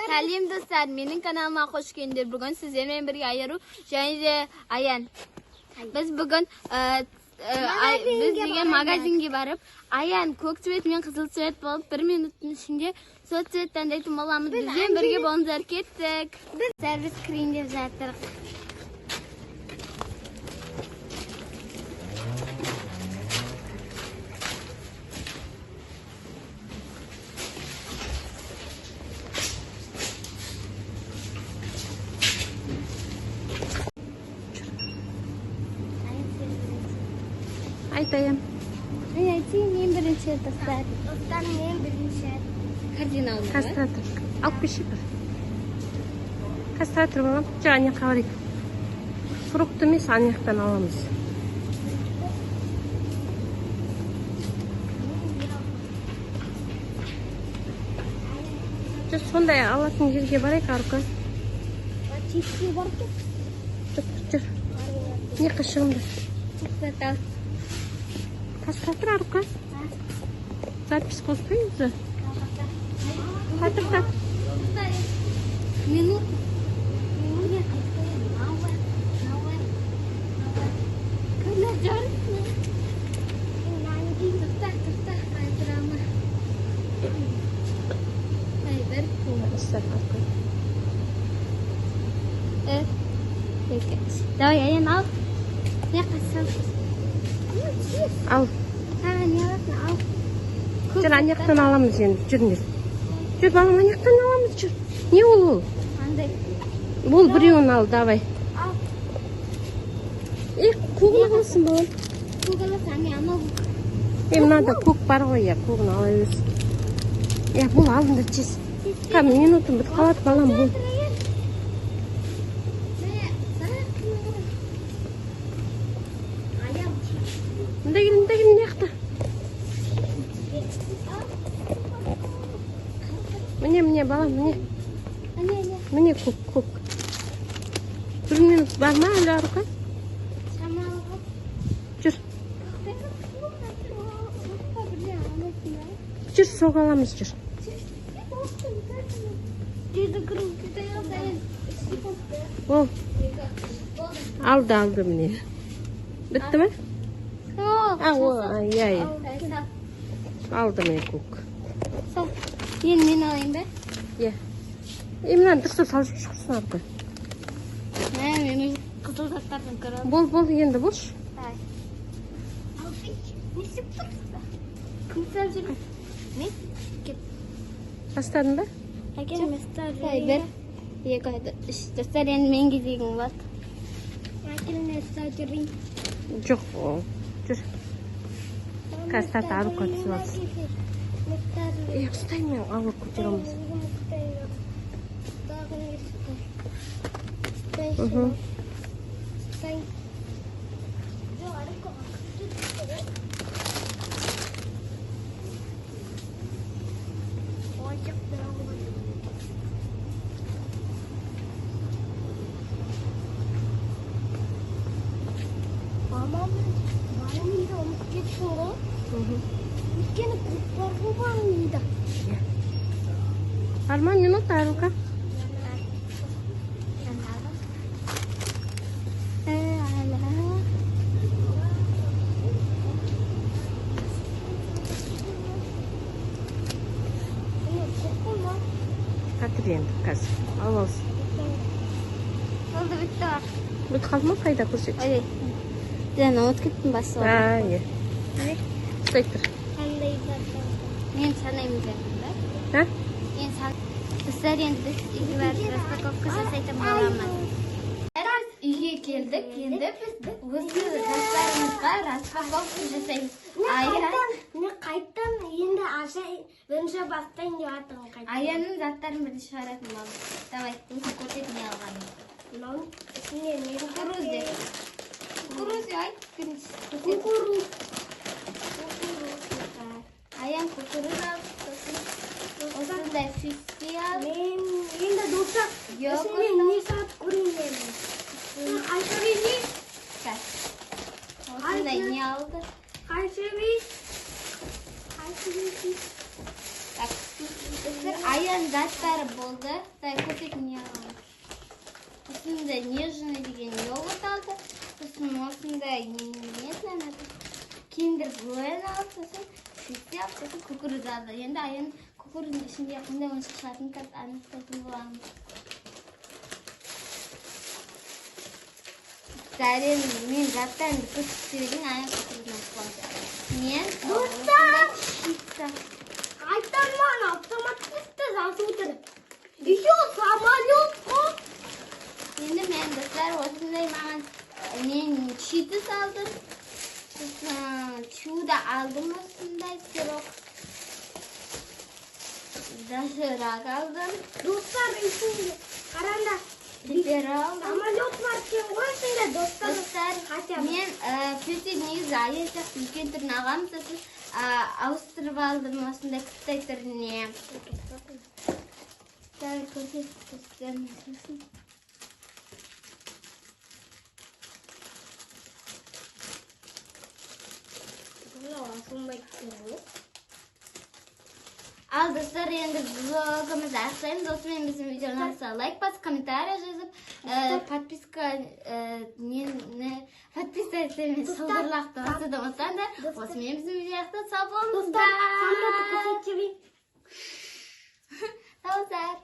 Сәлем достар, менің каналыма қош келдіңдер. Бүгін сіздермен бірге Айару және де Аян. Біз бүгін біз деген магазинге барып, Аян көк цвет мен қызыл цвет болып, бір минуттың ішінде сол цвет таңдайтын боламыз. Бізбен бірге болыңыздар, кеттік. Достар, біз кірейін деп жатырық. Айт, Аян. Ай, айтайын, мен бірінші, достар. Достар, мен бірінші. Корзина алдым. Қазір тұра тұр. Алып келші бір. Қазір тұра тұр, балам. Жоқ, ана жаққа барайық. Фрукты емес, ана жақтан аламыз. Жоқ, сондай алатын жерге барайық, Арка. Чипсы бар екен. Жоқ, жүр. Не қашығымды. Тоқтат. Қазір тұра тұр, Арка. Запись қоспаймыз ба? Тұра тұр. Минут. Когда жарко. Тоқта, тоқта. Ай, драма. Ай, бір. Ұста, Арка. Екі. Давай, Аян, ал. Не қасам. Ал. А, не аласың, ал. Жүр, ана жақтан аламыз енді. Жүріңдер. Жүр, балам, ана жақтан аламыз, жүр. Не ол ол? Андай. Бол, біреуін ал, давай. Ал. Е, көгін аласың, балам. Көк аласың, ане, анау. Е, мынада көк бар ғой, иә, көгін ала берсін. Е, бұл алыңдар тез. Кәдімгі минутым бітіп қалады, балам, бұл. Мында кел, мында кел, мына жақта. Міне, міне, балам, міне. Міне көк, көк. Бір минут бар ма әлі, Арука? Жүр. Жүр, соға аламыз, жүр. Ол. Алды, алды, міне. Бітті ме? А, о, иә, иә. Алды, міне көк. Енді мен алайын ба? Иә. Е, мынаны дұрыстап салып шықсын, Арука. Мә, мен өз қызыл заттардан көре Бол, бол, енді болшы. Не істеп тұрсың? Кім ұстап жүр? Мен? Кет. Бастадың ба? Әкел, мен ұстап жүрейін. Бір, екі, үш. Достар, енді мен кезегім болады. Әкел, мен ұстап жүрейін. Жоқ, о, жүр. Қазір тата Арука түсіп алсын. Е, ұстаймын мен, ауыр көтере алмайсың. Мхм. Мамам, бармайды, ұмытып кеттің ғой. Мхм. Өйткені көк бар ғой бармайды. Бар ма минут, Арука? Қатыр енді қазір. Алып алсын. Болды, бітті бар. Бітіп қалды ма? Қайда, көрсетші. Ой, жаңа ұмытып кеттім басып. А, иә. Ұстай тұр. Қандай бар? Мен санаймын жаңа, да? А? Мен сан... Достар, енді біз үйге барып распаковка жасайтын боламыз. Біз үйге келдік, енді біз осы заттарымызға распаковка жасаймыз. Аян, Мен қайттан енді ашай, бірінші бастайын деп жатырмын қайттан. Аянның заттарын бірінші шығаратын боламыз. Давай, өзің көрсет не алғанын. Мынаның ішінде не бар? Кукуруз де. Кукуруз айт, бірінші. Кукуруз. Кукуруз бар. Аян кукуруз алды, сосын осындай фишки алды. Мен енді достар, Йогурт ішінде не сатып көрейін енді. Қайшы бezi? Так. Осындай не алды. Қайшы бezi? Қайшы бezi? Так, достар, Аян заттары болды. Дай көрсет, не алған. Осындай нежный деген йогурт алды. Сосын осындай не знаю, Киндер Bueno алды. Сосын чипсы алды. Сосын кукуруз алды. Енді Аян кукуруздың ішінде қандай ойыншық шығатынын қазір анықтайтын боламыз. Дәрен, мен заттарымды көрсетіп жіберейін, Аян кукурузын ашып қойды. Мен Достар! чипсы. Айтарман автоматты жазып отыр. Еще самолет қой. Енді мен, достар, осындай маған мен читос алдым. Сосын чудо алдым, осындай сырок. Доширак алдым. Достар, ішінде қараңдар. Пеппер алдым. Самолет бар екен ғой ішінде, достар. Достар, Хотя бы. мен пепси негізі Аян сияқты үлкен түрін алғанмын, сосын ауыстырып алдым осындай кішкентай түріне. Давай көрсет достарым, сосын. Мынау ашылмайды екен ғой. Ал, достар, енді влогымызды аяқтаймыз. Осымен біздің видео ұнаса, лайк басып, комментарий жазып, подписка нені подписаться емес, Достар, сылдырлақты басуды ұмытпаңдар. Достар. Осымен біздің видео аяқталды. Сау Достар, болыңыздар. самолетті көрсетіп жіберейін. Сау болыңыздар.